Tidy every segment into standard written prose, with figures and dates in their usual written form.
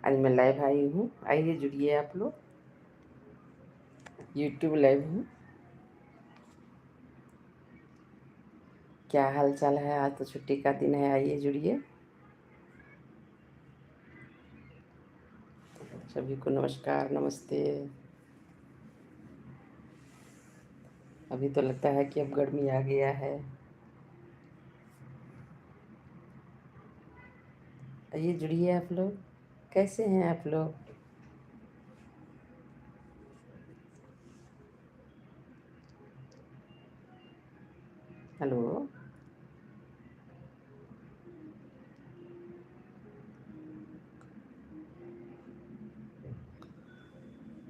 आज मैं लाइव आई हूँ, आइए जुड़िए आप लोग। यूट्यूब लाइव हूँ। क्या हाल चाल है? आज तो छुट्टी का दिन है, आइए जुड़िए। सभी को नमस्कार, नमस्ते। अभी तो लगता है कि अब गर्मी आ गया है। आइए जुड़िए आप लोग। कैसे हैं आप लोग? हेलो।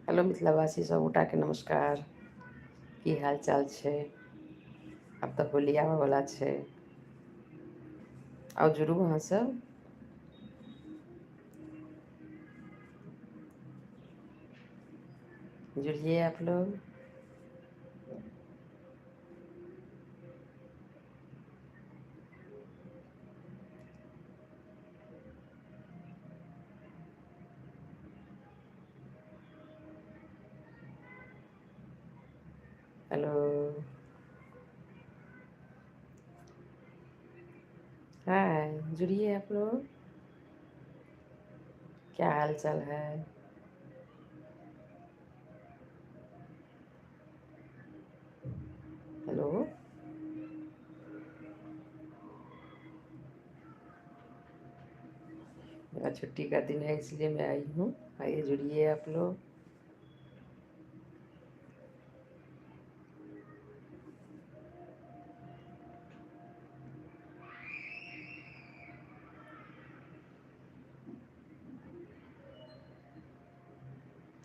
हेलो मिथिलावासी सब गोटाके नमस्कार। की हाल चाल छै? आब तऽ होली आबयवला छै। आउ जुड़ू अहाँ सब। जुड़िए आप लोग। हेलो। हाय, जुड़िए आप लोग। क्या हाल चाल है? हेलो। मेरा छुट्टी का दिन है इसलिए मैं आई हूँ। आइए जुड़िए आप लोग।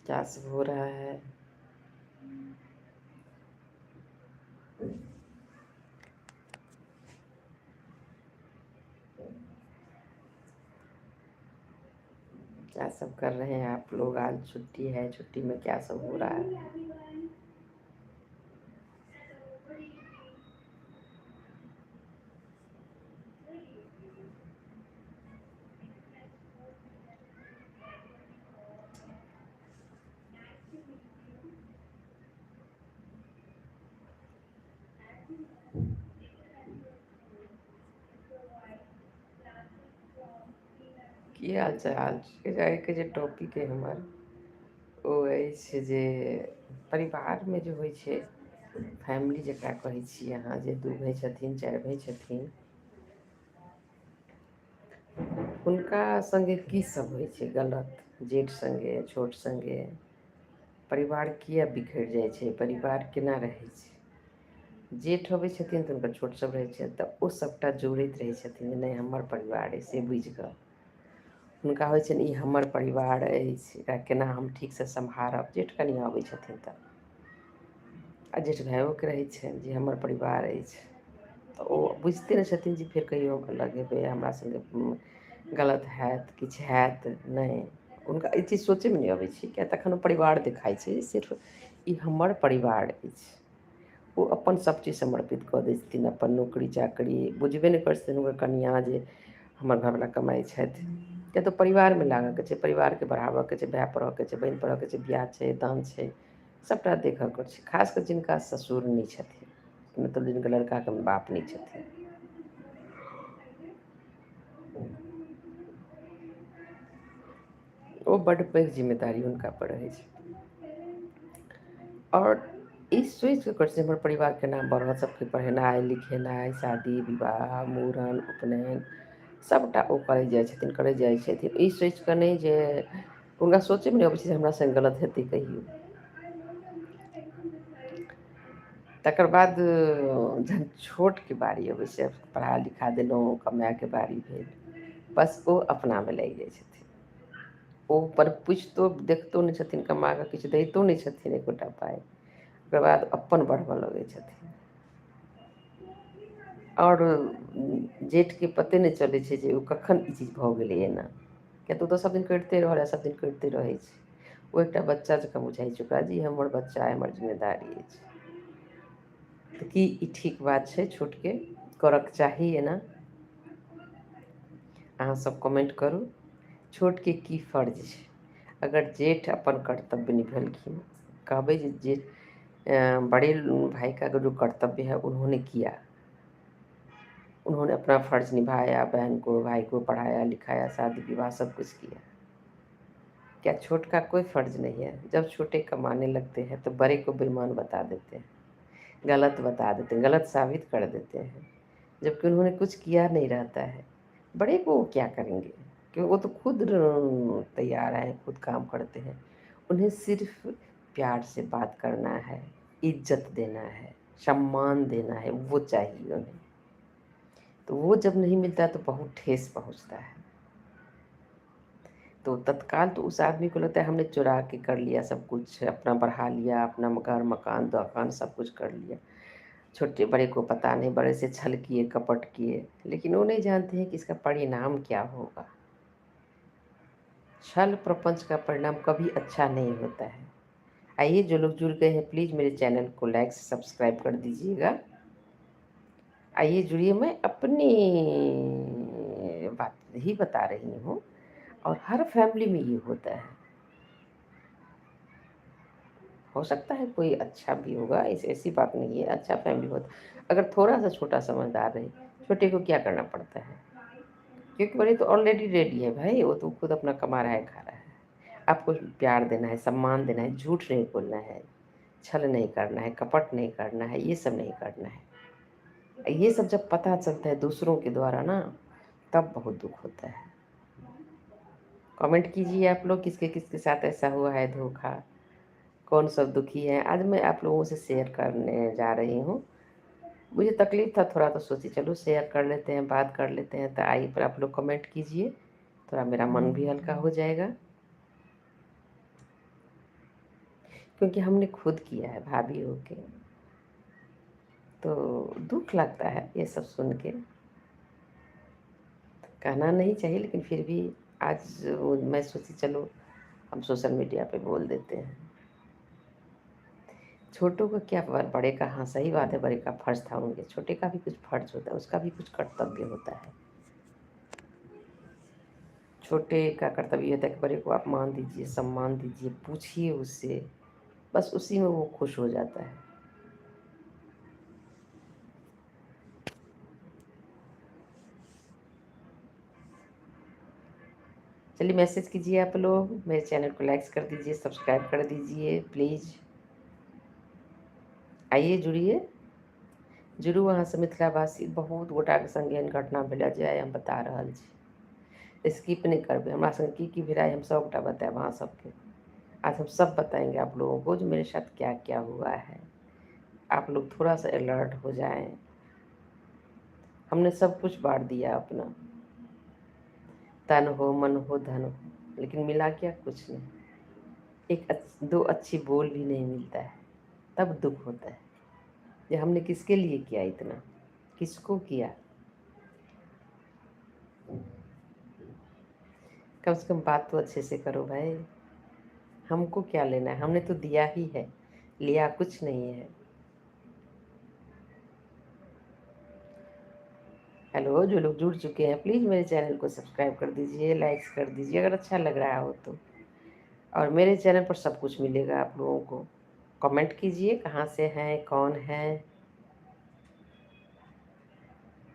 क्या सब हो रहा है? क्या सब कर रहे हैं आप लोग? आज छुट्टी है, छुट्टी में क्या सब हो रहा है? की हाल चाल? आइके जे टॉपिक अइ हमर ओ अछि जे परिवारमे जे होइ छै फैमिली जकरा कहै छियै अहाँ, जे दू भाय छथिन, चारि भाय छथिन, हुनका सङ्गे की सब होइ छै गलत? जेठ सङ्गे, छोट सङ्गे परिवार किया बिखरि जाइ छै? परिवार केना रहै छै? जेठ अबै छथिन तऽ हुनकर छोट सब रहै छथि तऽ ओ सभटा जोड़ैत रहै छथिन जे नहि हमर परिवार अइ से बुझि कऽ हुनका होइ छनि ई हमर परिवार अछि, एकरा केना हम ठीकसँ सम्हारब। जेठ कनिआँ अबै छथिन तऽ आ जेठ भाइओके रहै छनि जे हमर परिवार अछि, तऽ ओ बुझिते नहि छथिन जे फेर कहियो हम अलग हेबै, हमरा सङ्गे गलत हैत, किछु हैत। नहि, हुनका ई चीज सोचैमे नहि अबै छै, किएक तखन ओ परिवार देखाइ छै, सिर्फ ई हमर परिवार अछि। ओ अपन सभ चीज समर्पित कऽ दै छथिन, अपन नौकरी चाकरी बुझबे नहि करै छथिन हुनकर कनिआँ जे हमर घरवला कमाइ छथि। किया तऽ परिवारमे लागयके छै, परिवारके बढ़ाबयके छै, भाय पर रहयके छै, बहिन पर रहयके छै, बियाह छै, दान छै, सभटा देखयके छै। खास कऽ जिनका ससुर नहि छथिन, मतलब जिनका लड़काके बाप नहि छथिन, ओ बड्ड पैघ जिम्मेदारी हुनका पर रहै छै। आओर ई सोचि कऽ करै छै हमर परिवार केना बढ़त, सभके पढ़ेनाइ लिखेनाइ, शादी विवाह, मूड़न, उपनयन, सभटा ओ करै जाइ छथिन, करै जाइ छथिन। ई सोचि कऽ नहि जे हुनका सोचैमे नहि अबै छै जे हमरा सङ्ग गलत हेतै कहियो। तकर बाद जहन छोटके बारी अबै छै, पढ़ा लिखा देलहुँ, कमायके बारी भेल, बस ओ अपनामे लागि जाइ छथिन। ओ पर पुछितो देखितो नहि छथिन, कमा कऽ किछु दैतो नहि छथिन एकोटा पाइ। ओकर बाद अपन बढ़बऽ लगै छथिन। आओर जेठके पते नहि चलै छै जे ओ कखन ई चीज भऽ गेलै एना, किएक तऽ ओ तऽ सभदिन करिते रहल आ सभदिन करिते रहै छै। ओ एकटा बच्चा जकाँ बुझाइ छै ओकरा जे ई हमर बच्चा अइ, हमर जिम्मेदारी अछि। तऽ की ई ठीक बात छै? छोटके करऽके चाही एना? अहाँसभ कमेन्ट करू। छोटके की फर्ज छै? अगर जेठ अपन कर्तव्य निभेलखिन, कहबै जे जेठ बड़े भाई का अगर जो कर्तव्य है उन्होंने किया, उन्होंने अपना फ़र्ज निभाया, बहन को भाई को पढ़ाया लिखाया, शादी विवाह सब कुछ किया। क्या छोट का कोई फ़र्ज नहीं है? जब छोटे कमाने लगते हैं तो बड़े को बेईमान बता देते हैं, गलत बता देते हैं, गलत साबित कर देते हैं, जबकि उन्होंने कुछ किया नहीं रहता है। बड़े को वो क्या करेंगे, क्योंकि वो तो खुद तैयार हैं, खुद काम करते हैं। उन्हें सिर्फ प्यार से बात करना है, इज्जत देना है, सम्मान देना है, वो चाहिए उन्हें। तो वो जब नहीं मिलता तो बहुत ठेस पहुंचता है। तो तत्काल तो उस आदमी को लगता है हमने चुरा के कर लिया सब कुछ, अपना बढ़ा लिया, अपना घर मकान दुकान सब कुछ कर लिया, छोटे बड़े को पता नहीं, बड़े से छल किए कपट किए, लेकिन वो नहीं जानते हैं कि इसका परिणाम क्या होगा। छल प्रपंच का परिणाम कभी अच्छा नहीं होता है। आइए, जो लोग जुड़ गए हैं प्लीज़ मेरे चैनल को लाइक सब्सक्राइब कर दीजिएगा। आइए जुड़िए, मैं अपनी बात ही बता रही हूँ और हर फैमिली में ये होता है। हो सकता है कोई अच्छा भी होगा, इस ऐसी बात नहीं है, अच्छा फैमिली होता। अगर थोड़ा सा छोटा समझदार रहे, छोटे को क्या करना पड़ता है, क्योंकि बड़े तो ऑलरेडी रेडी है भाई, वो तो खुद अपना कमा रहा है, खा रहा है। आपको प्यार देना है, सम्मान देना है, झूठ नहीं बोलना है, छल नहीं करना है, कपट नहीं करना है, ये सब नहीं करना है। ये सब जब पता चलता है दूसरों के द्वारा ना, तब बहुत दुख होता है। कमेंट कीजिए आप लोग, किसके किसके साथ ऐसा हुआ है धोखा, कौन सब दुखी है। आज मैं आप लोगों से शेयर करने जा रही हूँ। मुझे तकलीफ़ था थोड़ा, तो सोची चलो शेयर कर लेते हैं, बात कर लेते हैं। तो आइए पर आप लोग कमेंट कीजिए, थोड़ा मेरा मन भी हल्का हो जाएगा, क्योंकि हमने खुद किया है भाभी होके, तो दुख लगता है ये सब सुन के। कहना नहीं चाहिए, लेकिन फिर भी आज मैं सोची चलो हम सोशल मीडिया पे बोल देते हैं। छोटों का क्या, बड़े का, हाँ सही बात है, बड़े का फर्ज था उनके, छोटे का भी कुछ फर्ज होता है, उसका भी कुछ कर्तव्य होता है। छोटे का कर्तव्य होता है कि बड़े को आप मान दीजिए, सम्मान दीजिए, पूछिए उससे, बस उसी में वो खुश हो जाता है। चलिए मैसेज कीजिए आप लोग, मेरे चैनल को लाइक कर दीजिए, सब्सक्राइब कर दीजिए प्लीज़। आइए जुड़िए, जुड़ू अहाँ सब मिथिलावासी। बहुत गोटाके संग एहन घटना भेल जे आइ हम बता रहल छी, स्किप नहीं करबै। हमरा संग की की भेल हम सबटा बतायब अहाँ सबके। आज हम सब बताएंगे आप लोगों को जो मेरे साथ क्या क्या हुआ है। आप लोग थोड़ा सा अलर्ट हो जाएं। हमने सब कुछ बांट दिया अपना, तन हो मन हो धन हो, लेकिन मिला क्या? कुछ नहीं। एक दो अच्छी बोल भी नहीं मिलता है, तब दुख होता है ये हमने किसके लिए किया इतना, किसको किया। कम से कम बात तो अच्छे से करो भाई, हमको क्या लेना है, हमने तो दिया ही है, लिया कुछ नहीं है। हेलो, जो लोग जुड़ चुके हैं प्लीज़ मेरे चैनल को सब्सक्राइब कर दीजिए, लाइक्स कर दीजिए अगर अच्छा लग रहा हो तो। और मेरे चैनल पर सब कुछ मिलेगा आप लोगों को। कमेंट कीजिए कहाँ से हैं, कौन है।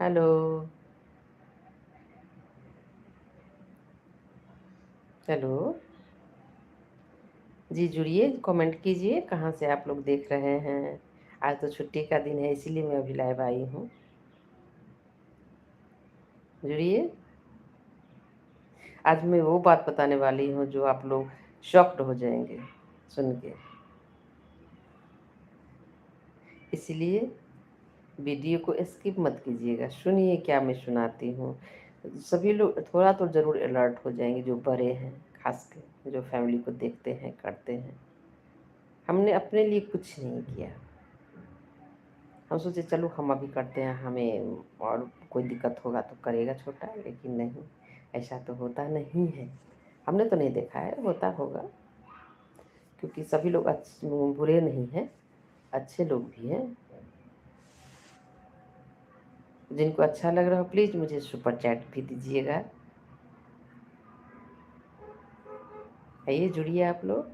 हेलो हेलो जी, जुड़िए, कमेंट कीजिए कहाँ से आप लोग देख रहे हैं। आज तो छुट्टी का दिन है, इसीलिए मैं अभी लाइव आई हूँ। जुड़िए, आज मैं वो बात बताने वाली हूँ जो आप लोग शॉक्ड हो जाएंगे सुन के, इसलिए वीडियो को स्किप मत कीजिएगा, सुनिए क्या मैं सुनाती हूँ। सभी लोग थोड़ा तो ज़रूर अलर्ट हो जाएंगे, जो बड़े हैं, खास कर जो फैमिली को देखते हैं, करते हैं। हमने अपने लिए कुछ नहीं किया, हम सोचे चलो हम अभी करते हैं, हमें और कोई दिक्कत होगा तो करेगा छोटा, लेकिन नहीं, ऐसा तो होता नहीं है। हमने तो नहीं देखा है, होता होगा, क्योंकि सभी लोग अच्छे बुरे नहीं हैं, अच्छे लोग भी हैं। जिनको अच्छा लग रहा हो प्लीज़ मुझे सुपर चैट भी दीजिएगा। आइए जुड़िए आप लोग।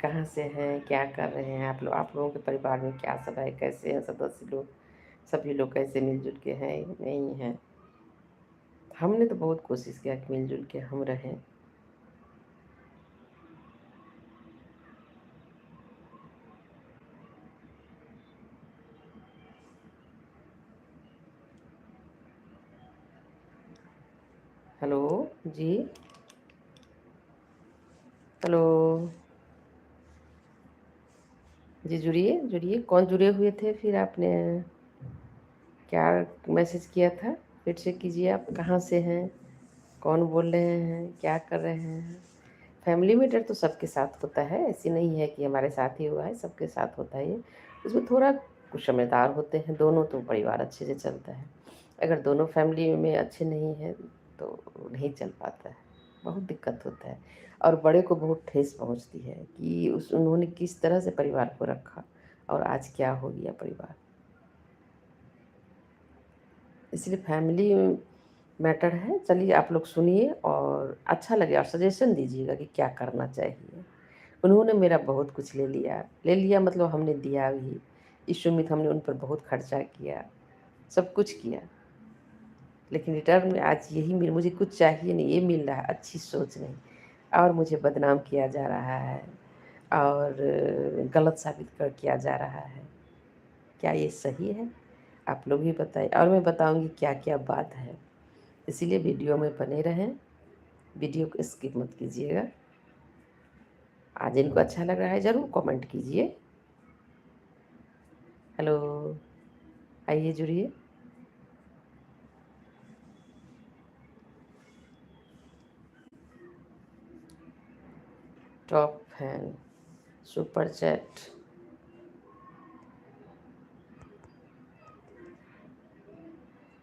कहाँ से हैं, क्या कर रहे हैं आप लोग, आप लोगों के परिवार में क्या सब है, कैसे हैं सदस्य लोग, सभी लोग कैसे मिलजुल के हैं नहीं हैं। हमने तो बहुत कोशिश किया कि मिलजुल के हम रहें। हेलो जी, हेलो जी, जुड़िए जुड़िए। कौन जुड़े हुए थे? फिर आपने क्या मैसेज किया था? फिर से कीजिए। आप कहाँ से हैं, कौन बोल रहे हैं, क्या कर रहे हैं? फैमिली मैटर तो सबके साथ होता है, ऐसी नहीं है कि हमारे साथ ही हुआ है, सबके साथ होता है ये। उसमें थोड़ा कुछ समझदार होते हैं दोनों तो परिवार अच्छे से चलता है। अगर दोनों फैमिली में अच्छे नहीं हैं तो नहीं चल पाता है, बहुत दिक्कत होता है। और बड़े को बहुत ठेस पहुंचती है कि उस उन्होंने किस तरह से परिवार को रखा और आज क्या हो गया परिवार। इसलिए फैमिली मैटर है। चलिए आप लोग सुनिए और अच्छा लगे और सजेशन दीजिएगा कि क्या करना चाहिए। उन्होंने मेरा बहुत कुछ ले लिया, ले लिया मतलब हमने दिया भी। इस उम्मीद हमने उन पर बहुत खर्चा किया, सब कुछ किया, लेकिन रिटर्न में आज यही मिल, मुझे कुछ चाहिए नहीं, ये मिल रहा है, अच्छी सोच नहीं, और मुझे बदनाम किया जा रहा है और गलत साबित कर किया जा रहा है। क्या ये सही है? आप लोग भी बताइए और मैं बताऊंगी क्या क्या बात है। इसीलिए वीडियो में बने रहें, वीडियो को स्किप मत कीजिएगा। आज इनको अच्छा लग रहा है ज़रूर कमेंट कीजिए। हेलो, आइए जुड़िए। टॉप फैन सुपर चैट,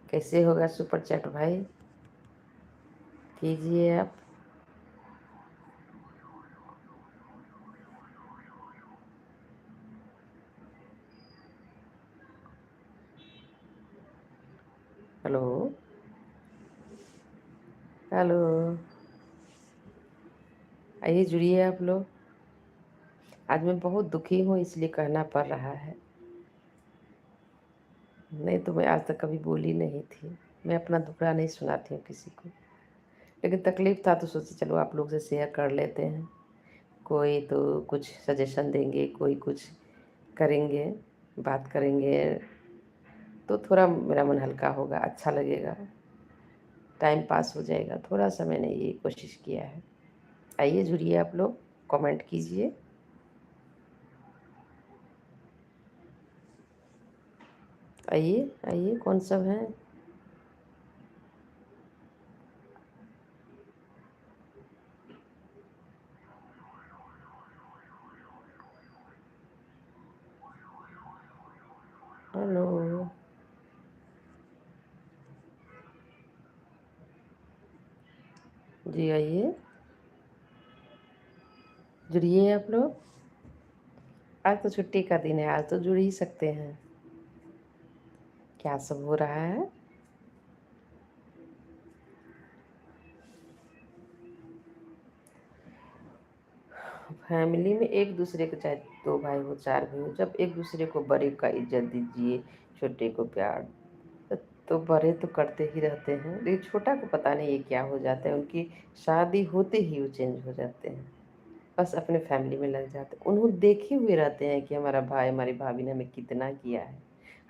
कैसे होगा सुपर चैट भाई? कीजिए आप। हेलो हेलो, आइए जुड़िए आप लोग। आज मैं बहुत दुखी हूँ इसलिए कहना पड़ रहा है, नहीं तो मैं आज तक कभी बोली नहीं थी। मैं अपना दुखड़ा नहीं सुनाती हूँ किसी को, लेकिन तकलीफ़ था तो सोचे चलो आप लोग से शेयर कर लेते हैं। कोई तो कुछ सजेशन देंगे, कोई कुछ करेंगे, बात करेंगे तो थोड़ा मेरा मन हल्का होगा, अच्छा लगेगा, टाइम पास हो जाएगा। थोड़ा सा मैंने ये कोशिश किया है। आइए जुड़िए आप लोग, कमेंट कीजिए। आइए आइए, कौन सब हैं? हेलो जी, आइए जुड़िए आप लोग। आज तो छुट्टी का दिन है, आज तो जुड़ ही सकते हैं। क्या सब हो रहा है? फैमिली में एक दूसरे को, चाहे दो भाई हो चार भाई हो, जब एक दूसरे को बड़े का इज्जत दीजिए, छोटे को प्यार, तो बड़े तो करते ही रहते हैं, लेकिन छोटा को पता नहीं ये क्या हो जाता है। उनकी शादी होते ही वो चेंज हो जाते हैं, बस अपने फैमिली में लग जाते हैं। उन्होंने देखे हुए रहते हैं कि हमारा भाई हमारी भाभी ने हमें कितना किया है,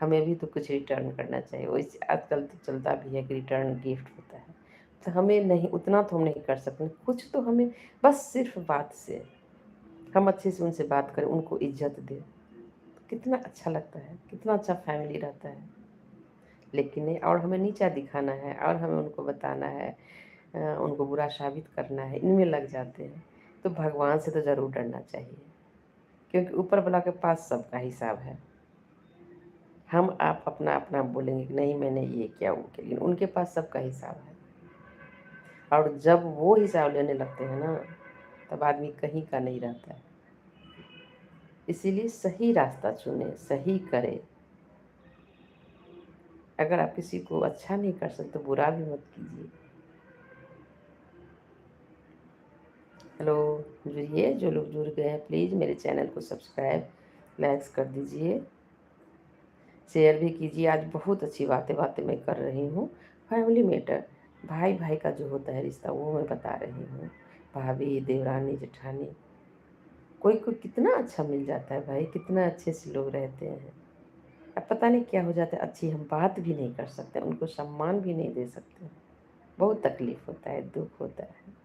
हमें भी तो कुछ रिटर्न करना चाहिए। वैसे आजकल तो चलता भी है कि रिटर्न गिफ्ट होता है, तो हमें नहीं, उतना तो हम नहीं कर सकते, कुछ तो हमें बस सिर्फ बात से हम अच्छे से उनसे बात करें, उनको इज्जत दें, तो कितना अच्छा लगता है, कितना अच्छा फैमिली रहता है। लेकिन नहीं, और हमें नीचा दिखाना है और हमें उनको बताना है, उनको बुरा साबित करना है, इनमें लग जाते हैं। तो भगवान से तो ज़रूर डरना चाहिए, क्योंकि ऊपर वाला के पास सबका हिसाब है। हम आप अपना अपना बोलेंगे कि नहीं मैंने ये किया वो किया, लेकिन उनके पास सबका हिसाब है। और जब वो हिसाब लेने लगते हैं ना, तब आदमी कहीं का नहीं रहता है। इसीलिए सही रास्ता चुने, सही करे। अगर आप किसी को अच्छा नहीं कर सकते तो बुरा भी मत कीजिए। हेलो, जुड़िए, जो लोग जुड़ गए हैं प्लीज़ मेरे चैनल को सब्सक्राइब लाइक्स कर दीजिए, शेयर भी कीजिए। आज बहुत अच्छी बातें बातें मैं कर रही हूँ। फैमिली मैटर, भाई भाई का जो होता है रिश्ता, वो मैं बता रही हूँ। भाभी, देवरानी, जेठानी, कोई कोई कितना अच्छा मिल जाता है भाई, कितना अच्छे से लोग रहते हैं। अब पता नहीं क्या हो जाता है, अच्छी हम बात भी नहीं कर सकते, उनको सम्मान भी नहीं दे सकते। बहुत तकलीफ़ होता है, दुख होता है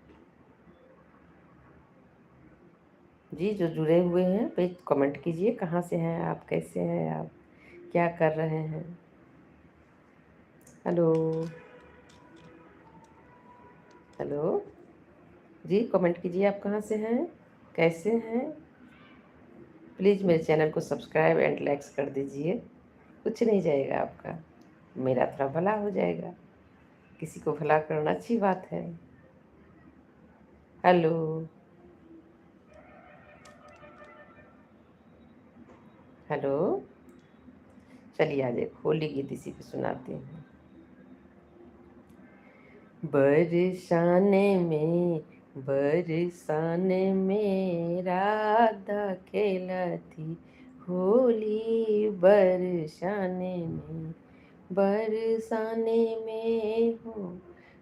जी। जो जुड़े हुए हैं प्लीज़ कमेंट कीजिए, कहाँ से हैं आप, कैसे हैं आप, क्या कर रहे हैं। हेलो हेलो जी, कमेंट कीजिए आप कहाँ से हैं, कैसे हैं। प्लीज़ मेरे चैनल को सब्सक्राइब एंड लाइक्स कर दीजिए। कुछ नहीं जाएगा आपका, मेरा थोड़ा भला हो जाएगा। किसी को भला करना अच्छी बात है। हेलो हेलो, चलिए आज एक होली गीत इसी पे सुनाती हूँ। बरसाने में, बरसाने में राधा खेलती होली, बरसाने में, बरसाने में हो,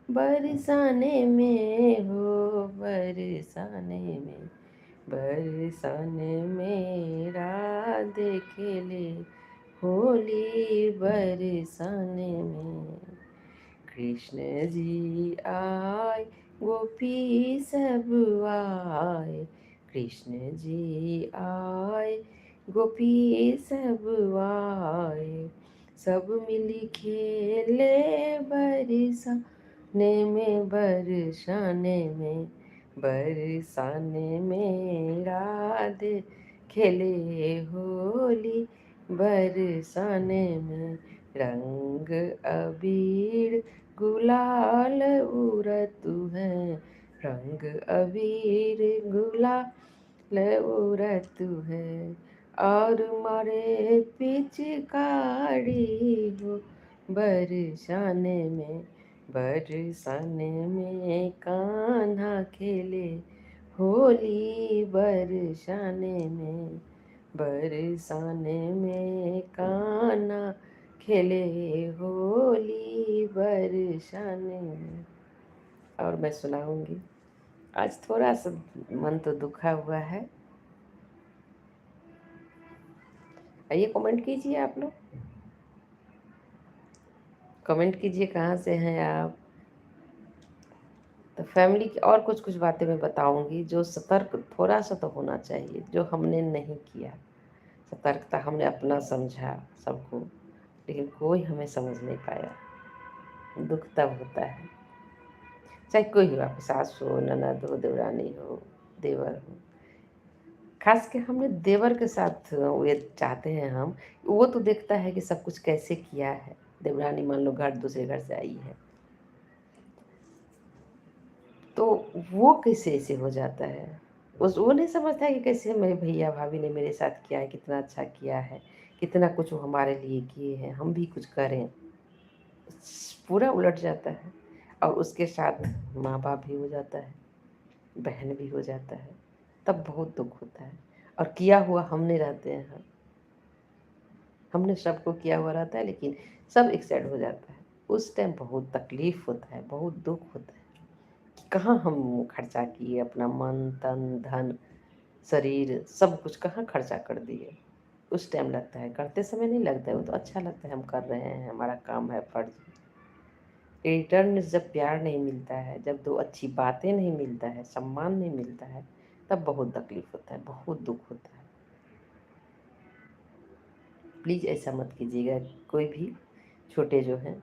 बरसाने में हो, बरसाने में, बरसाने में राधे खेले होली, बरसाने में। कृष्ण जी आए, गोपी सब आए, कृष्ण जी आए, गोपी सब आए, सब मिली खेले बरसाने में, बरसाने में, बरसाने में राधे खेले होली, बरसाने में। रंग अबीर गुलाल उड़तु है, रंग अबीर गुलाल उड़तु है, और मारे पिचकारी हो, बरसाने में, बरसाने में कान्हा खेले होली, बरसाने में, बरसाने में कान्हा खेले होली, बरसाने में। और मैं सुनाऊंगी। आज थोड़ा सा मन तो दुखा हुआ है। आइए कमेंट कीजिए, आप लोग कमेंट कीजिए कहाँ से हैं आप। तो फैमिली की और कुछ कुछ बातें मैं बताऊंगी, जो सतर्क थोड़ा सा तो होना चाहिए, जो हमने नहीं किया। सतर्कता हमने अपना समझा सबको, लेकिन कोई हमें समझ नहीं पाया। दुख तब होता है, चाहे कोई हो, आपकी सास हो, ननद हो, देवरानी हो, देवर हो। खास के हमने देवर के साथ ये चाहते हैं हम, वो तो देखता है कि सब कुछ कैसे किया है। देवरानी मान लो घर दूसरे घर से आई है, तो वो कैसे ऐसे हो जाता है, उस वो नहीं समझता है कि कैसे मेरे भैया भाभी ने मेरे साथ किया है, कितना अच्छा किया है, कितना कुछ वो हमारे लिए किए हैं, हम भी कुछ करें। पूरा उलट जाता है। और उसके साथ माँ बाप भी हो जाता है, बहन भी हो जाता है, तब बहुत दुख होता है। और किया हुआ हमने रहते हैं, हमने सबको किया हुआ रहता है, लेकिन सब एक साइड हो जाता है। उस टाइम बहुत तकलीफ़ होता है, बहुत दुख होता है कि कहाँ हम खर्चा किए अपना मन, तन, धन, शरीर, सब कुछ कहाँ खर्चा कर दिए। उस टाइम लगता है, करते समय नहीं लगता है, वो तो अच्छा लगता है हम कर रहे हैं, हमारा काम है, फ़र्ज। रिटर्न जब प्यार नहीं मिलता है, जब दो अच्छी बातें नहीं मिलता है, सम्मान नहीं मिलता है, तब बहुत तकलीफ़ होता है, बहुत दुख होता है। प्लीज़ ऐसा मत कीजिएगा कोई भी, छोटे जो हैं,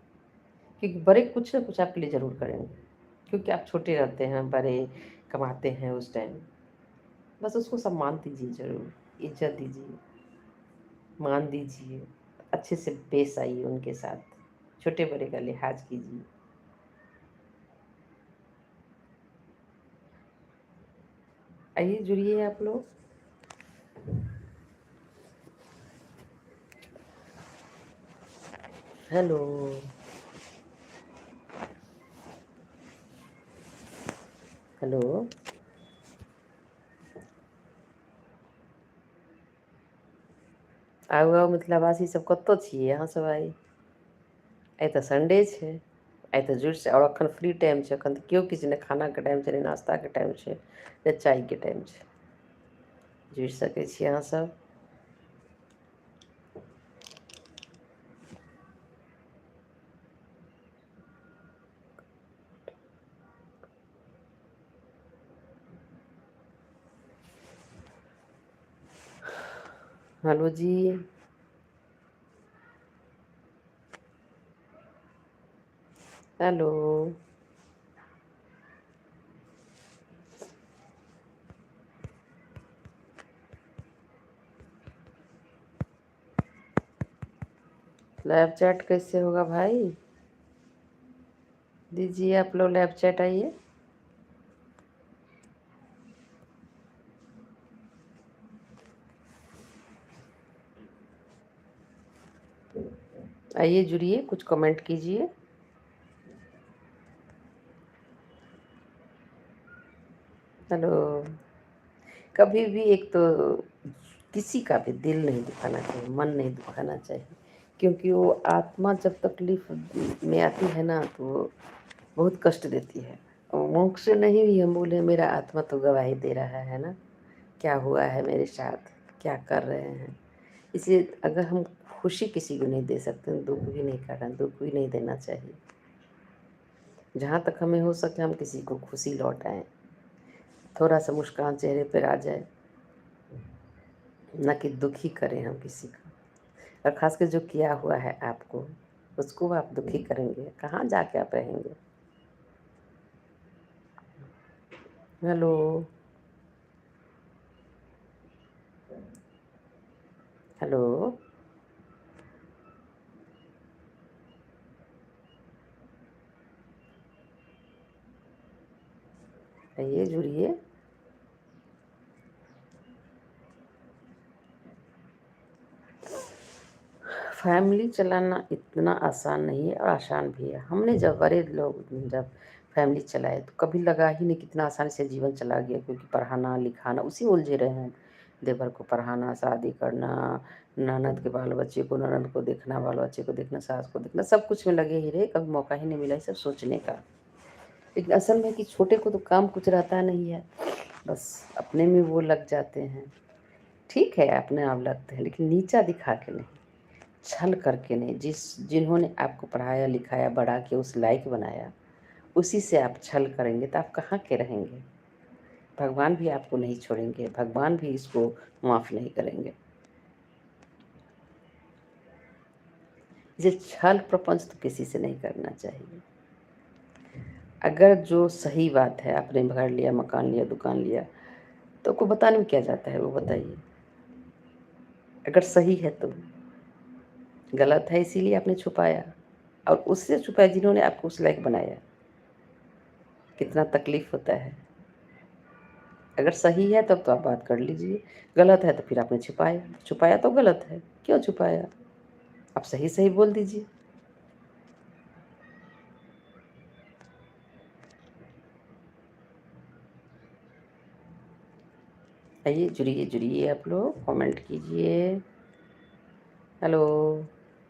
क्योंकि बड़े कुछ ना कुछ आपके लिए ज़रूर करेंगे, क्योंकि आप छोटे रहते हैं, बड़े कमाते हैं उस टाइम। बस उसको सम्मान दीजिए ज़रूर, इज्जत दीजिए, मान दीजिए, अच्छे से पेश आइए उनके साथ, छोटे बड़े का लिहाज कीजिए। आइए जुड़िए आप लोग। हेलो हेलो, आउ आउ मिथिलावासी सब कतऽ छियै अहाँ सब? आइ आइ तऽ संडे छै, आइ तऽ जुड़ि आओर एखन फ्री टाइम छै। एखन तऽ केओ किछु नहि, खानाके टाइम छै, नहि नाश्ताके टाइम छै, नहि चायके टाइम छै। जुड़ि सकै छी अहाँ सब। हेलो जी, हेलो। लाइव चैट कैसे होगा भाई? दीजिए आप लोग लाइव चैट, आइए। आइए जुड़िए, कुछ कमेंट कीजिए। हेलो। कभी भी एक तो किसी का भी दिल नहीं दुखाना चाहिए, मन नहीं दुखाना चाहिए, क्योंकि वो आत्मा जब तकलीफ में आती है ना तो वो बहुत कष्ट देती है। और मुख से नहीं भी हम बोले, मेरा आत्मा तो गवाही दे रहा है ना, क्या हुआ है मेरे साथ, क्या कर रहे हैं। इसलिए अगर हम खुशी किसी को नहीं दे सकते, दुख भी नहीं करना, दुख भी नहीं देना चाहिए। जहाँ तक हमें हो सके हम किसी को खुशी लौटाएं, थोड़ा सा मुस्कान चेहरे पर आ जाए, ना कि दुखी करें हम किसी को। और ख़ासकर जो किया हुआ है आपको, उसको आप दुखी करेंगे, कहाँ जाके आप रहेंगे? हेलो हेलो, आइए जुड़िए। फैमिली चलाना इतना आसान नहीं है और आसान भी है। हमने जब बड़े लोग जब फैमिली चलाए तो कभी लगा ही नहीं कितना आसानी से जीवन चला गया, क्योंकि पढ़ाना लिखाना उसी में उलझे रहे हैं। देवर को पढ़ाना, शादी करना, ननद के बाल बच्चे को, ननद को देखना, बाल बच्चे को देखना, सास को देखना, सब कुछ में लगे ही रहे, कभी मौका ही नहीं मिला ये सब सोचने का। लेकिन असल में कि छोटे को तो काम कुछ रहता नहीं है, बस अपने में वो लग जाते हैं। ठीक है, अपने आप लगते हैं, लेकिन नीचा दिखा के नहीं, छल करके नहीं। जिन्होंने आपको पढ़ाया लिखाया, बड़ा किया, उस लायक बनाया, उसी से आप छल करेंगे तो आप कहाँ के रहेंगे? भगवान भी आपको नहीं छोड़ेंगे, भगवान भी इसको माफ़ नहीं करेंगे। ये छल प्रपंच तो किसी से नहीं करना चाहिए। अगर जो सही बात है, आपने घर लिया, मकान लिया, दुकान लिया, तो आपको बताने में क्या जाता है, वो बताइए। अगर सही है तो, गलत है इसीलिए आपने छुपाया, और उससे छुपाया जिन्होंने आपको उस लायक बनाया। कितना तकलीफ़ होता है। अगर सही है तब तो आप बात कर लीजिए, गलत है तो फिर आपने छुपाया, छुपाया तो गलत है, क्यों छुपाया? आप सही सही बोल दीजिए। आइए जुड़िए जुड़िए, आप लोग कमेंट कीजिए। Hello,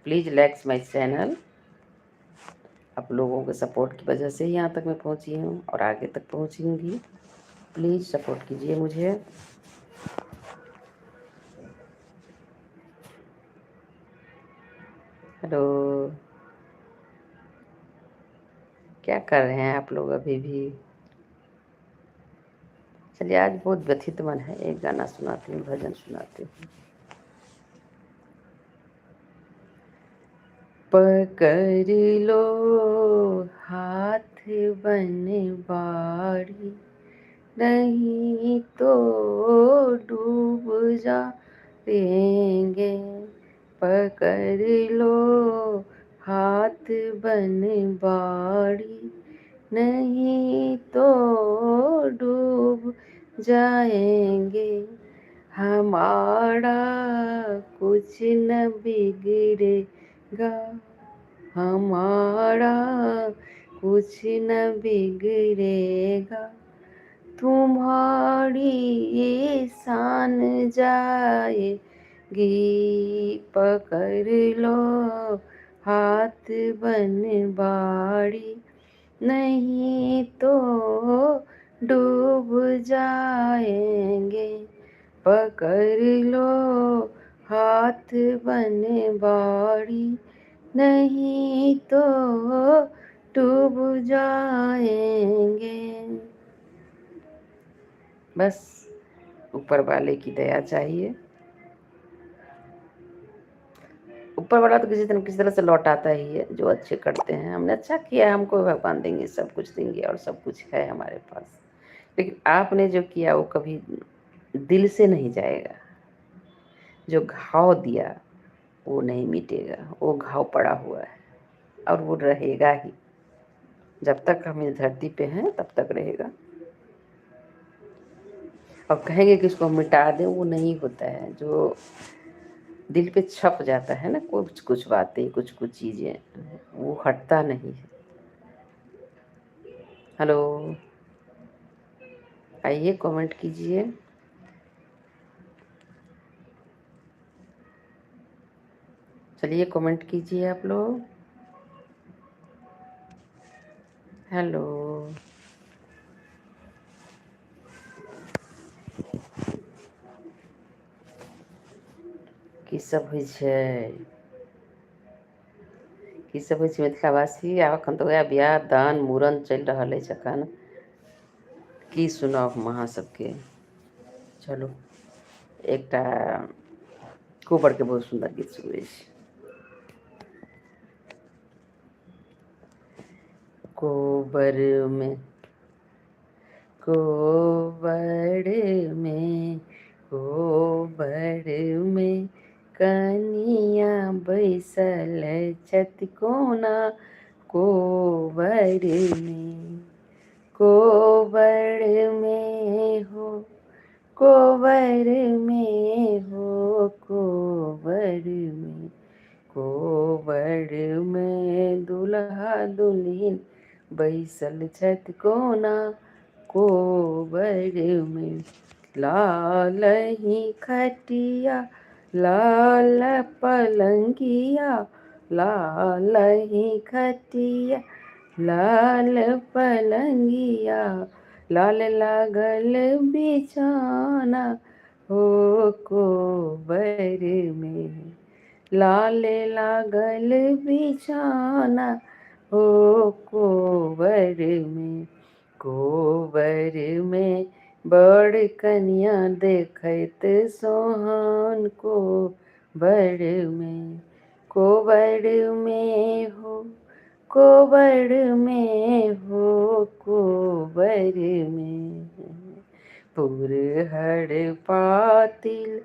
please likes my channel. आप लोगों के सपोर्ट की वजह से ही यहाँ तक मैं पहुँची हूँ और आगे तक पहुँचूँगी। प्लीज़ सपोर्ट कीजिए मुझे। हेलो, क्या कर रहे हैं आप लोग अभी भी? चलिए, आज बहुत व्यथित मन है, एक गाना सुनाती हूँ, भजन सुनाती हूँ। पकड़ लो हाथ बनवारी, नहीं तो डूब जाएंगे। पकड़ लो हाथ बनवारी, नहीं तो डूब जाएंगे। हमारा कुछ न बिगड़ेगा, हमारा कुछ न बिगड़ेगा। तुम्हारी शान जाएगी, पकड़ लो हाथ बनबारी, नहीं तो डूब जाएंगे। पकड़ लो हाथ बनबारी, नहीं तो डूब जाएंगे। बस ऊपर वाले की दया चाहिए। ऊपर वाला तो किसी तरह किसी तरह से लौटाता ही है जो अच्छे करते हैं। हमने अच्छा किया है, हमको भगवान देंगे, सब कुछ देंगे और सब कुछ है हमारे पास। लेकिन आपने जो किया वो कभी दिल से नहीं जाएगा। जो घाव दिया वो नहीं मिटेगा, वो घाव पड़ा हुआ है और वो रहेगा ही। जब तक हम इस धरती पे हैं तब तक रहेगा। और कहेंगे कि इसको मिटा दें, वो नहीं होता है। जो दिल पे छप जाता है ना, कुछ कुछ बातें, कुछ कुछ चीज़ें, वो हटता नहीं है। हेलो, आइए कमेंट कीजिए। चलिए कमेंट कीजिए आप लोग। हेलो, की सब होइ छै, की सब होइ छै मिथिलावासी? आब एखन तऽ वएह बियाह दान मूड़न चलि रहल अछि एखन। की सुनाउ हम अहाँ सबके। चलू एकटा कोबरके बहुत सुन्दर गीत सुनबै छी। कोबर में, कोबर में, कोबर में कनिया बैसल छथि कोना कोबर में। कोबर में हो, कोबर में हो, कोबर में, कोबर में दुल्हा दुल्हिन बैसल छथि कोना कोबर में। लाल ही खटिया लाल पलंगिया, लाल ही खटिया लाल पलंगिया, लाल लागल बिछाना हो कोबर में। लाल लागल बिछाना हो कोबर में। कोबर में बड़ कनिया देखैत सोहान कोबर में। कोबर में हो, कोबर में हो, कोबर में। पुरहर पातिल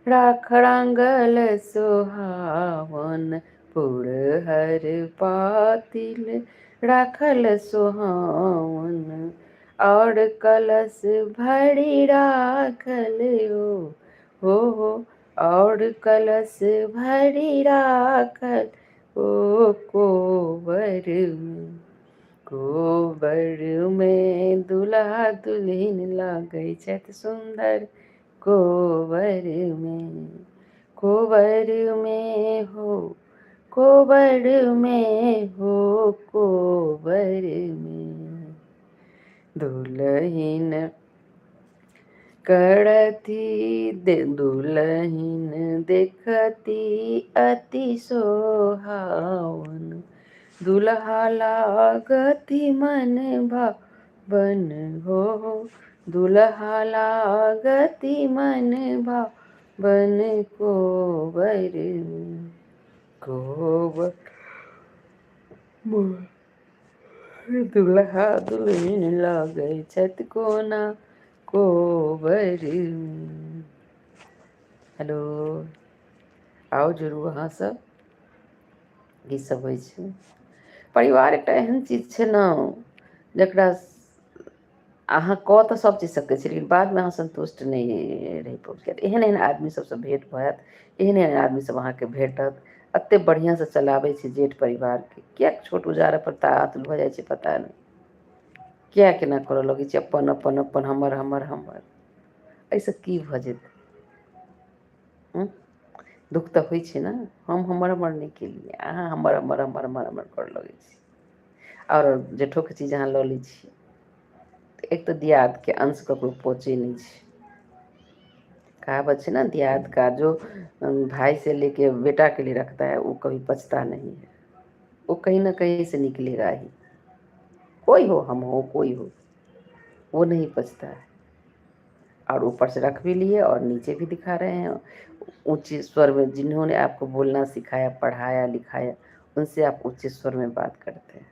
राख रांगल सोहावन, पुरहर पातिल राखल सोहावन, और कलश भरी राखल हो, और कलश भरी राखल ओ कोबर में। कोबर में दुल्हा दुल्हिन लागै छथि सुन्दर कोबर में। कोबर में हो, कोबर में हो, कोबर में। दुल्हिन करथि दुल्हिन देखती अति सोहावन, दुल्हा लागति मन भावन हो, दुल्हा लागति मन भावन कोबर में। कोबर दुल्हा दुल्हिन लागै छथि कोना कोबर में। हेलो, आउ जुड़ू अहाँ सब। की सब होइ छै? परिवार एकटा एहन चीज छै ने जकरा अहाँ कऽ तऽ सब चीज सकै छी, लेकिन बादमे अहाँ सन्तुष्ट नहि रहि पबै। एहन एहन आदमी सबसँ भेँट भऽ जायत, एहन एहन आदमी सब अहाँके भेटत, एते बढ़िआँसँ चलाबै छै जेठ परिवारके। किएक छोट उजाड़ऽ पर तातुल भऽ जाइ छै पता नहि, किए केना करऽ लगै छै अपन अपन अपन हमर हमर हमर। एहिसँ की भऽ जेतै? दुःख तऽ होइ छै ने। हम हमर हमर नहि केलियै, अहाँ हमर हमर हमर हमर हमर करऽ लगै छी आओर जेठोके चीज अहाँ लऽ लै छी। एक तऽ दियादके अंश ककरो पहुँचै नहि छै। कहावत छै ने, दियाद का जो भाई से लेके बेटा के लिए रखता है वो कभी पचता नहीं है, वो कहीं ना कहीं से निकलेगा ही। कोई हो, हम हो, कोई हो, वो नहीं पचता है। और ऊपर से रख भी लिए और नीचे भी दिखा रहे हैं ऊंचे स्वर में। जिन्होंने आपको बोलना सिखाया, पढ़ाया लिखाया, उनसे आप ऊंचे स्वर में बात करते हैं।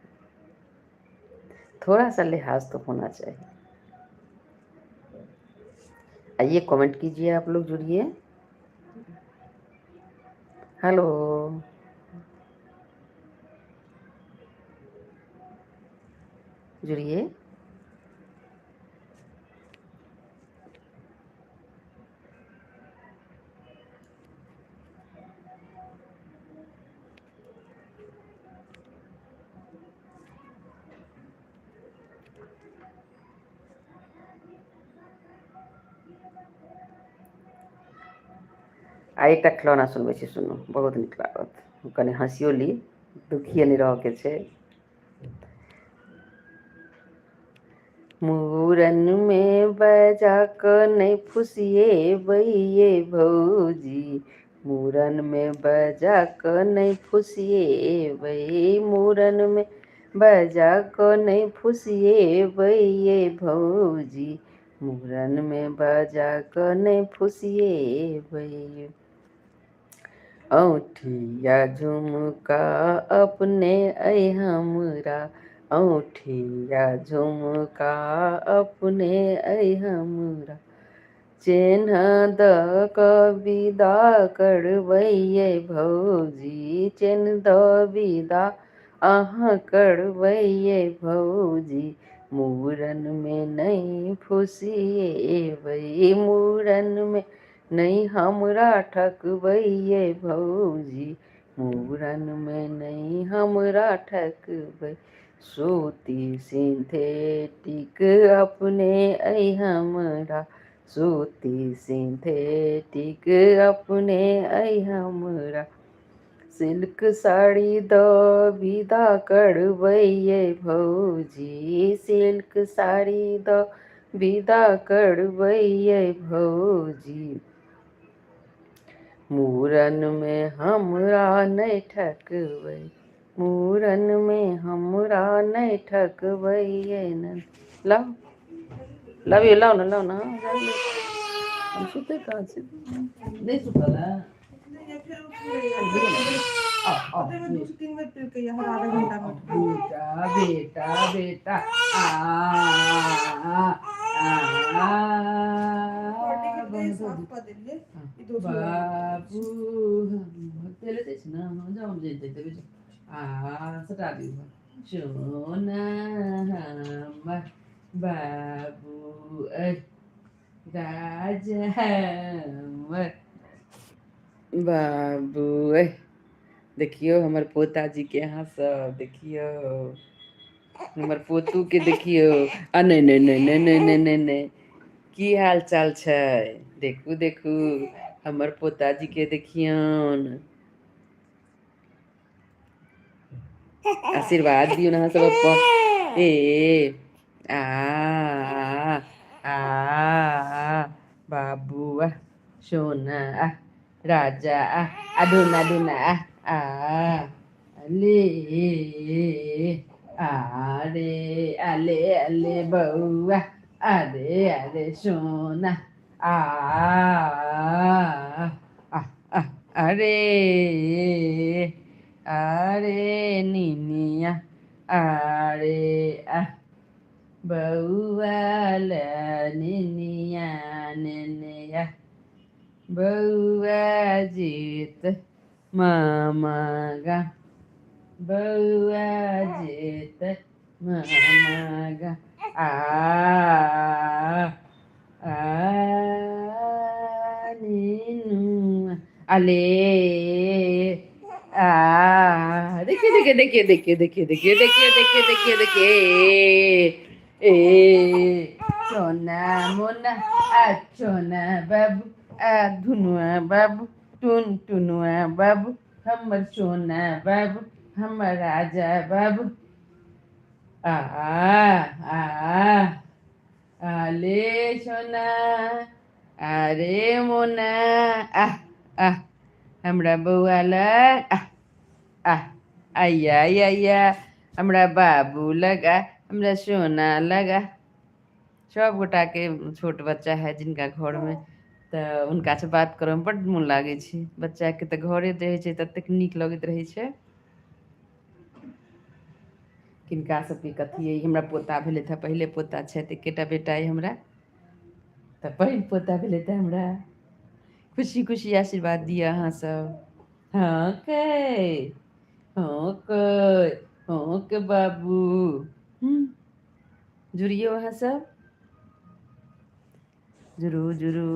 थोड़ा सा लिहाज तो होना चाहिए। आइए कमेंट कीजिए, आप लोग जुड़िए। हेलो, जुड़िए। आ एकटा खिलौना सुनबै छी, सुनू, बहुत नीक लागत। कनि हँसियो ली, दुखिए नहि रहऽके छै। मूड़नमे बजा कऽ नहि फुसिएबै ये भौजी, मूड़नमे बजा कऽ नहि फुसिएबै, मूड़नमे बजा कऽ नहि फुसिएबै ये भौजी, मूड़नमे बजा कऽ नहि फुसिएबै। औँठिया झुमका अपने अइ हमरा, औँठिया झुमका अपने अइ हमरा, चेन्ह दऽ कऽ विदा करबै ये भौजी, चेन्ह दऽ विदा अहाँ करबै ये भौजी, मूड़नमे नहि फुसिएबै, मूड़नमे नहि हमरा ठकबै ये भौजी, मूड़नमे नहि हमरा ठकबै। सूती सिंथेटिक अपने अइ हमरा, सूती सिंथेटिक अपने अइ हमरा, सिल्क साड़ी दऽ विदा करबै ये भौजी, सिल्क साड़ी दऽ विदा करबै ये भौजी, मूड़नमे हमरा नहि ठकबै, मूड़नमे हमरा नहि ठकबै ये न। लाउ लाबियौ, लाउ ने, लाउ ने। हम सुतै कहाँ छी? नहि सुतल है। बेटा बेटा बेटा आ बाबू तेले दै छै ने, जाउ जे देबै आ सटा दियौ। सोना हमर बाबू अइ राजा हमर बाबू अइ। देखियौ हमर पोताजीके, अहाँ सब देखियौ हमर पोतूके, देखियौ। आ नहि नहि नहि नहि नहि नहि नहि नहि, की हाल चाल छै? देखू देखू हमर पोताजीके, देखियौन, आशीर्वाद दियौ अहाँ सब अपन। ए आ आ बाबू आ सोना आ राजा आ आ ढूना ढूना आ आ ले अरे अले अले बौआ अरे अरे सोना आ आ आ अरे अरे निनिया अरे आ बौआ ले निनिया निनिया बौआ जीत मामा गा बौआ जीत मामा गा आ आ नीनू अले आ। देखिए देखिए देखिए देखिए देखिए देखिए देखिए देखिए देखिए देखिए ए सोना मोना आ सोना बाबू आ धुनुआ बाबू। टुन टुनुआ बाबू, हमर सोना बाबू, हमर राजा बाबू। आ आ आले सोना, अरे मोना, आह आह हमरा बौआ लग, आह आह आइया आइया हमरा बाबू लग, आ हमरा सोना लग। सब गोटाके छोट बच्चा है जिनका घरमे, तऽ हुनकासँ बात करऽमे बड्ड मोन लागै छै। बच्चाके तऽ घरे रहै छै ततेक नीक लगैत रहै छै। किनका सबके कथी अइ, हमरा पोता भेलै तऽ पहिले पोता छथि, एकेटा बेटा अइ हमरा, तऽ पहिल पोता भेलै तऽ हमरा खुशी खुशी आशीर्वाद दिअ अहाँ सब। हँ कै, हँ कै, हँ के बाबू। जुड़ियौ अहाँ सब, जुड़ू जुड़ू।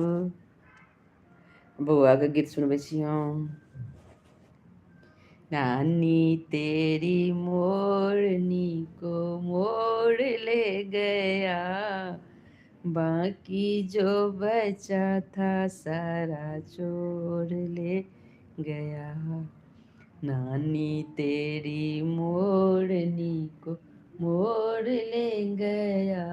बौआके गीत सुनबै छी हम। नानी तेरी मोरनी को मोर ले गया, बाकी जो बचा था सारा चोर ले गया। नानी तेरी मोरनी को मोर ले गया,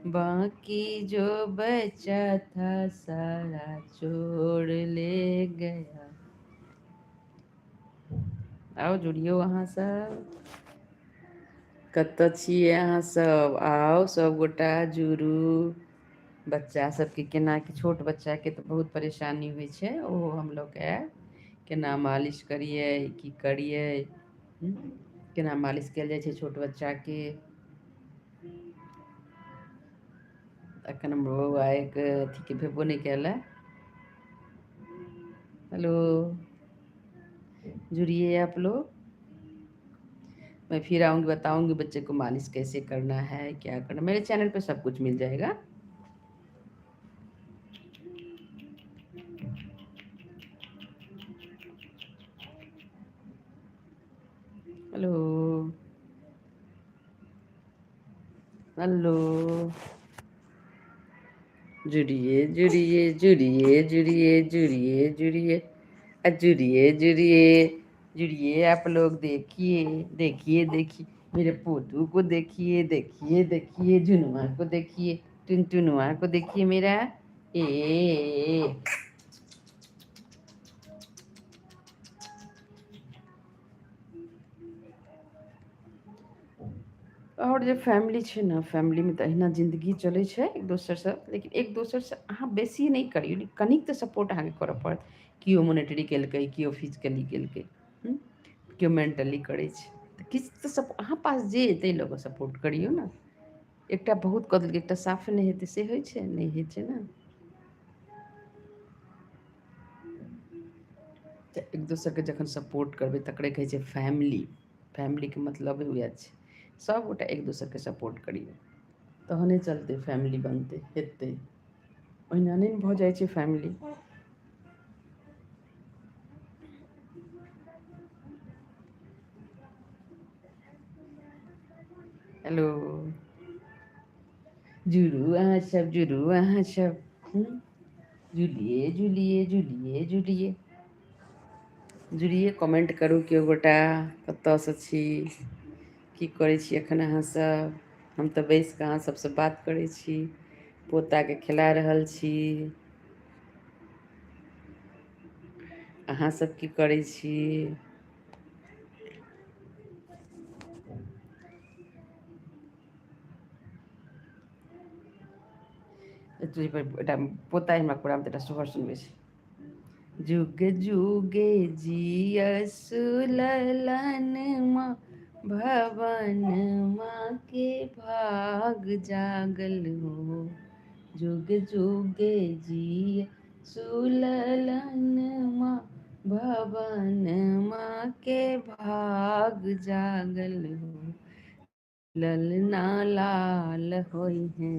बाकी जो बचा था सारा चोर ले गया। आउ जुड़ियौ अहाँ सब, कतऽ छियै अहाँ सब? आउ सब गोटा जुड़ू। बच्चा सबके केना कि, छोट बच्चाके तऽ बहुत परेशानी होइ छै, ओहो हम लऽ कऽ आयब। केना मालिश करियै, की करियै, केना मालिश कयल जाइ छै छोट बच्चाके। एखन हमर बौआ एक अथीके भेबो नहि कयल। हेलो, जुड़िए आप लोग, मैं फिर आऊँगी, बताऊँगी बच्चे को मालिश कैसे करना है, क्या करना। मेरे चैनल पे सब कुछ मिल जाएगा। हेलो हेलो, जुड़िए जुड़िए जुड़िए जुड़िए जुड़िए जुड़िए जुड़िए जुड़िए जुड़िए आप लोग। देखिए देखिए देखिए मेरे पोतू को देखिए, देखिए देखिए झुनुआ को देखिए, टुनटुनुआ को देखिए मेरा। ए आओर जे फैमिली छै ने, फैमिलीमे तऽ अहिना जिन्दगी चलै छै एक दोसरसँ, लेकिन एक दोसरसँ अहाँ बेसी नहि करियौ, कनिक तऽ सपोर्ट अहाँके करऽ पड़त। केओ मोनेटरी केलकै, केओ फिजिकली केलकै, केओ मेंटली करै छै, तऽ किछु तऽ सप अहाँ पास जे अइ ताहि लऽ कऽ सपोर्ट करियौ ने। एकटा बहुत कऽ देलकै, एकटा साफे नहि हेतै, से होइ छै? नहि होइ छै ने। तऽ एक दोसरके जखन सपोर्ट करबै तकरे कहै छै फैमिली। फैमिलीके मतलब उएह छै, सभगोटा एक दोसरके सपोर्ट करियौ तहने चलतै, फैमिली बनतै, हेतै। ओहिना नहि ने भऽ जाइ छै फैमिली। हेलो, जुड़ू अहाँ सब, जुड़ू अहाँ सब, जुड़िए जुड़िए जुड़िए जुड़िए जुड़िए। कमेंट करू केओ गोटा, कतऽसँ छी, की करै छी एखन अहाँ सब। हम तऽ बैस कऽ अहाँ सबसँ बात करै छी, पोताके खेला रहल छी। अहाँ सब की करै छी? एकटा पोता हमरा कोरामे तऽ एकटा सोहर सुनबै छै। जुग जुगे जियसु ललन माँ, भवन माँ के भाग जागल हो। जुग जुगे जियसु ललन माँ, भवन माँ के भाग जागल हो। ललना लाल होई हैं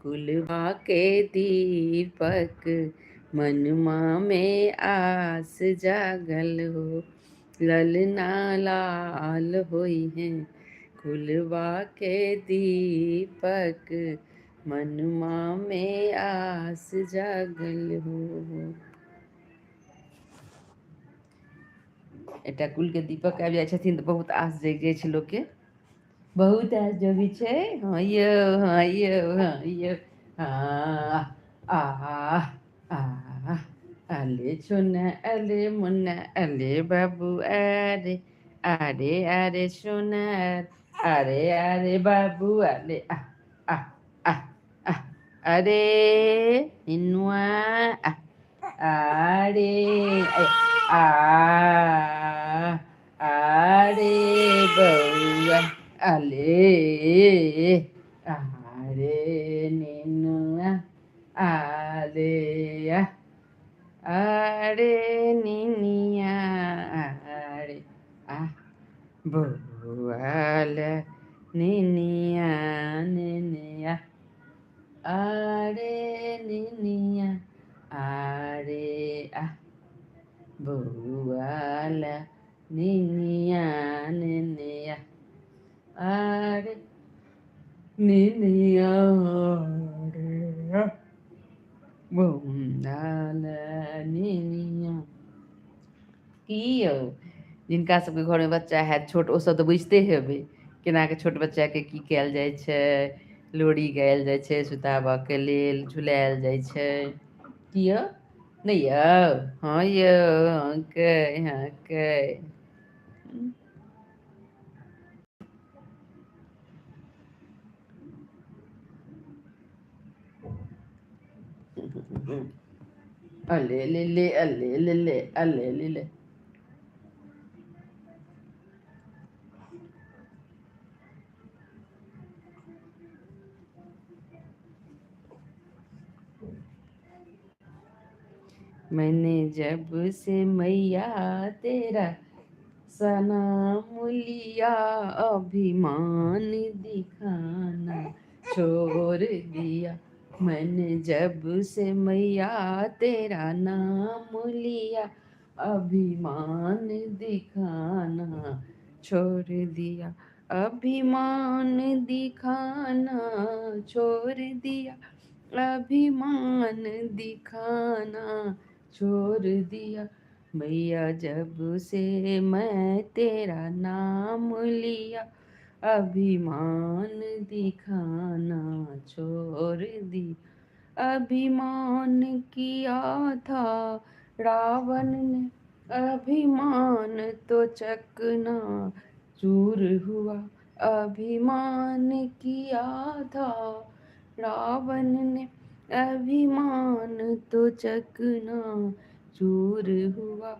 कुलवा के दीपक, मनमा में आस जागल हो। ललना लाल होई हैं कुलवा के दीपक, मनमा में आस जागल हो। एकटा कुलके दीपक आबि जाइ छथिन तऽ बहुत आस जागि जाइ छै लोकके, बहुत आस जगै छै। हँ यौ, हँ यौ, हँ यौ, हँ आ आ अले सोना अले मुन्ना अले बाबू अरे अरे अरे सोना अरे अरे बाबू अले आ आ आ आ अरे निनुआ आ अरे आ अरे बौआ अले अरे निनुआ अरे आ अरे निनिया अरे आ बौआ निनिया निनिया अरे निनिया अरे आ बौआ निनिया निनिया अरे निनिया अरे बौआ निनिया। की यौ, जिनका सबके घरमे बच्चा हैत छोट, ओसब तऽ बुझिते हेबै केनाके छोट बच्चाके की कयल जाइ छै। लोरी गायल जाइ छै, सुताबऽके लेल झुलायल जाइ छै। की यौ, नहि यौ? हँ यौ, हँ कै, हँ कै। अले ले ले अले ले ले अले ले ले। मैंने जब से मैया तेरा सनाम लिया, अभिमान दिखाना छोड़ दिया। मैंने जब से मैया तेरा नाम लिया, अभिमान दिखाना छोड़ दिया। अभिमान दिखाना छोड़ दिया, अभिमान दिखाना छोड़ दिया। मैया जब से मैं तेरा नाम लिया, अभिमान दिखाना छोड़ दी। अभिमान किया था रावण ने, अभिमान तो चकना चूर हुआ। अभिमान किया था रावण ने, अभिमान तो चकना चूर हुआ।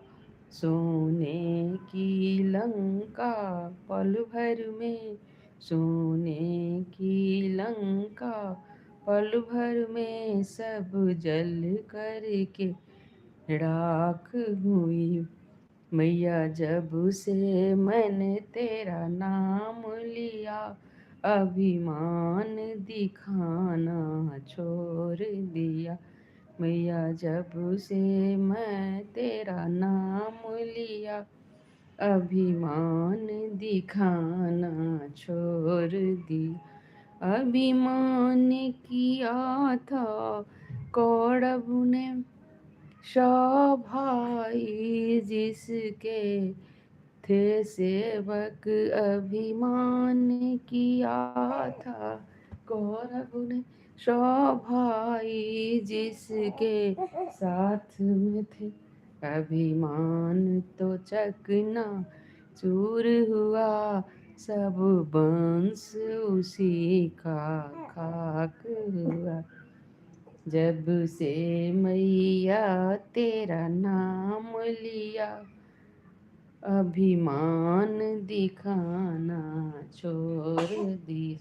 सोने की लंका पल भर में, सोने की लंका पल भर में सब जल करके राख हुई। मैया जब से मैंने तेरा नाम लिया, अभिमान दिखाना छोड़ दिया। मैया जब से मैं तेरा नाम लिया, अभिमान दिखाना छोड़ दिया। अभिमान किया था कौरव ने, सौ भाई जिसके थे सेवक। अभिमान किया था कौरव ने, सौ भाई जिसके साथ में थे। अभिमान तो चकना चूर हुआ, सब वंश उसी का खाक हुआ। जब से मैया तेरा नाम लिया, अभिमान दिखाना छोड़ दी।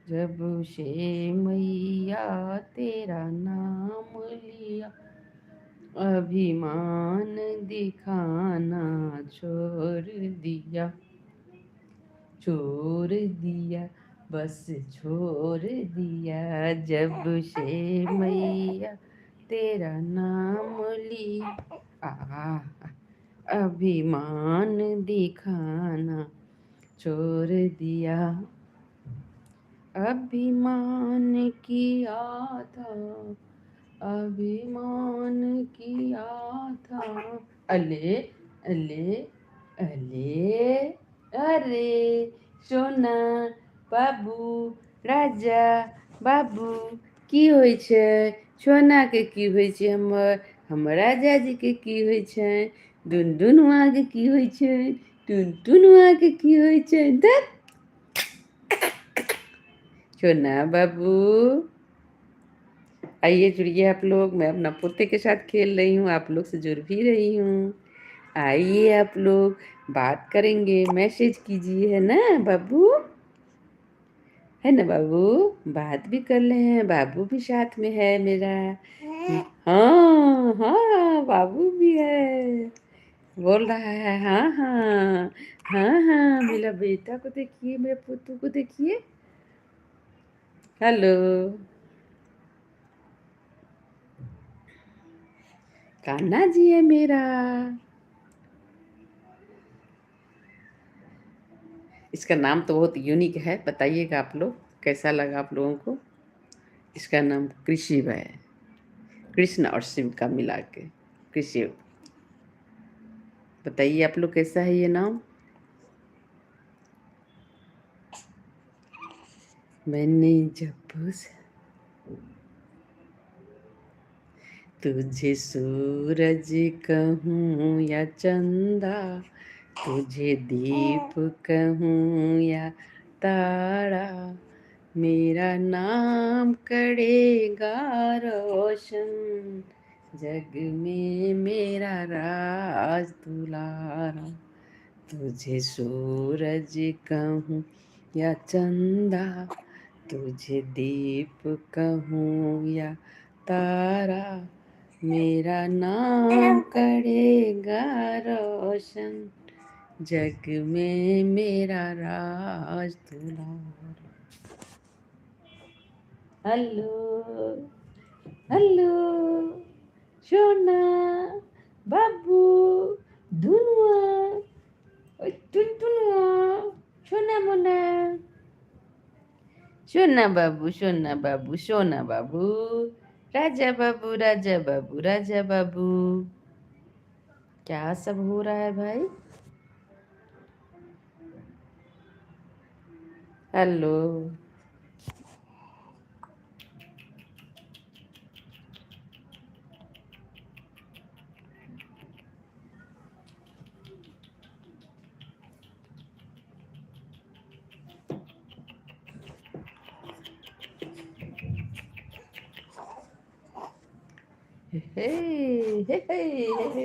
जब से मैया तेरा नाम लिया, अभिमान दिखाना छोड़ दिया। छोड़ दिया, बस छोड़ दिया। जब से मैया तेरा नाम लिया, अभिमान दिखाना छोड़ दिया। अभिमान किया था, अभिमान किया था। अले अले अले अरे सोना बाबू राजा बाबू की होइ छै? सोनाके की होइ छै? हमर हमर राजा जीके की होइ छै? दुनदुनुआके की होइ छै? टुनटुनुआके की होइ छै? धत सोना बाबू। आइए जुड़िए आप लोग, मैं अपना पोते के साथ खेल रही हूँ, आप लोग से जुड़ भी रही हूँ। आइए आप लोग बात करेंगे, मैसेज कीजिए, है ना बाबू, है ना बाबू? बात भी कर रहे हैं, बाबू भी साथ में है मेरा। हाँ हाँ बाबू भी है, बोल रहा है हाँ हाँ हाँ हाँ। मेरा बेटा को देखिए, मेरे पोतू को देखिए। हेलो कान्हा जी है मेरा। इसका नाम तो बहुत यूनिक है, बताइएगा आप लोग कैसा लगा आप लोगों को। इसका नाम कृषिव है, कृष्ण और शिव का मिला के कृषिव। बताइए आप लोग कैसा है ये नाम। मैंने जब तुझे सूरज कहूँ या चंदा, तुझे दीप कहूँ या तारा, मेरा नाम करेगा रोशन, जग में मेरा राज दुलारा। तुझे सूरज कहूँ या चंदा, तुझे दीप कहूँ या तारा, मेरा नाम करेगा रोशन, जग में मेरा राज दुलारा। हेलो हेलो सोना बाबू धुनुआ टुनटुनुआ सोना मोना, सोना बाबू सोना बाबू सोना बाबू, राजा बाबू राजा बाबू राजा बाबू। क्या सब हो रहा है भाई? हेलो हे हे हे हे।